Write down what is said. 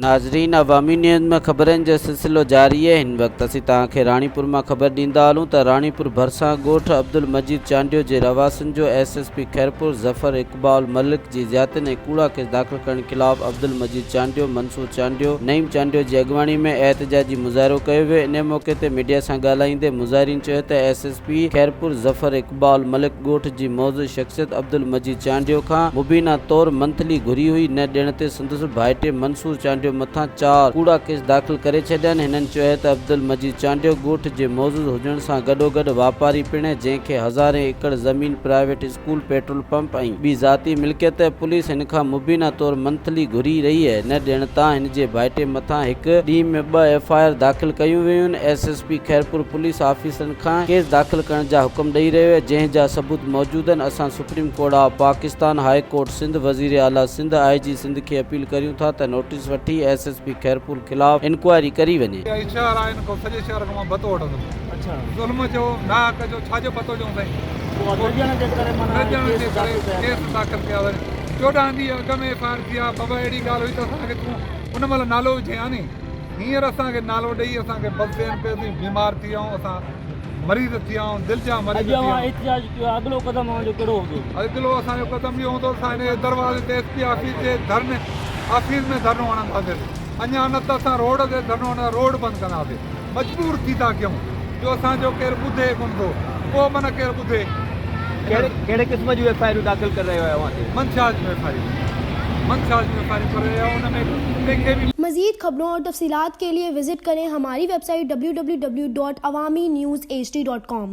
ناظرين عوامي نيوز ۾ خبرن جو سلسلو جاري اهي هن وقت اسين توهان کي راڻيپور مان خبر ڏيندا هلون ته راڻيپور ڀرسان ڳوٺ عبدالمجيد چانڊيو جي رهواسين جو S S P Khairpur Zafar Iqbal Malik جي زيادتين ۽ ڪوڙا ڪيس داخل ڪرڻ خلاف عبدالمجيد چانڊيو، منصور چانڊيو، نعيم چانڊيو جي اڳواڻي ۾ احتجاجي مظاهرو ڪيو ويو انهي موقعي تي ميڊيا سان ڳالهائيندي مظاهرين چيو ته S S P Khairpur Zafar Iqbal Malik ڳوٺ جي معزز شخصيت عبدالمجيد چانڊيو کان مبينا طور منٿلي گهري هئي نه ڏيڻ تي سندس ڀائٽي منصور چانڊيو مٿان چار ڪوڙا ڪيس داخل ڪري ڇڏيا آهن هنن چيو آهي ته عبدالمجيد چانڊيو ڳوٺ جي معزز هجڻ سان گڏوگڏ واپاري پڻ آهي جنهن کي هزارين ايڪڙ زمين پرائيويٽ اسڪول پيٽرول پمپ ۽ ٻي ذاتي ملڪيت پوليس هن کان مبينا طور منٿلي گهري رهي آهي نه ڏيڻ تان هن جي ڀائٽي مٿان هڪ ڏينهن ۾ ٻه ايف I R داخل ڪيون ويون آهن S S P Khairpur police آفيسرن کان ڪيس داخل ڪرڻ جا حڪم ڏئي رهيو آهي جنهن جا ثبوت موجود آهن اسان supreme court of Pakistan high court Sindh وزير اعليٰ سنڌ آء جي سنڌ کي اپيل ڪريون ٿا ته نوٽيس وٺي ايس ايس پي خيرپور خلاف انڪوائري ڪري وڃي. هي شهر آهي ان کان سڄي شهر کان مان ڀتو وٺندس ظلم جو ناحق جو ڇا جو ڀتو ڏيون سائين نه ڏيڻ جي ڪري ڪيس داخل ڪيا وڃن 14 ڏينهن اڳ ۾ ايف I R ٿي آ بابا اهڙي ڳالهه هئي ته اسان کي تون ان مهل نالو وجهين ها ني هينئر اسان کي نالو ڏئي اسان کي بس ڏين پيا اسين بيمار ٿي ويا آهيون اسان مريض ٿي ويا آهيون دل جا مريض اڄ ٿي ويا اوهان آهيون. احتجاج ڪيو آهي اڳلو قدم اوهان جو ڪهڙو هوندو؟ اڳلو اسان جو قدم اهو هوندو اسان هن جي دروازي تي ايس پي آفيس جي ڌرڻي آفيس ۾ ڌرڻو هڻنداسين اڃا نه ته اسان روڊ تي ڌرڻو هڻندا روڊ بند ڪنداسين مجبور ٿي ٿا ڪيون جو اسان جو ڪير ٻڌي ڪونه ٿو پوء من ڪير ٻڌي. ڪهڙي ڪهڙي قسم جون ايف I آرون داخل ڪري رهيو آهي اوهان تي؟ منشا جون ايف I آرون منشا جون ايف I آرون ڪري رهيو آهي ان ۾ ڪنهن کي به. مزيد خبرون اور تفصيلات کے لئے وزٽ ڪرين ھماري web site www.awamiNewsHD.com.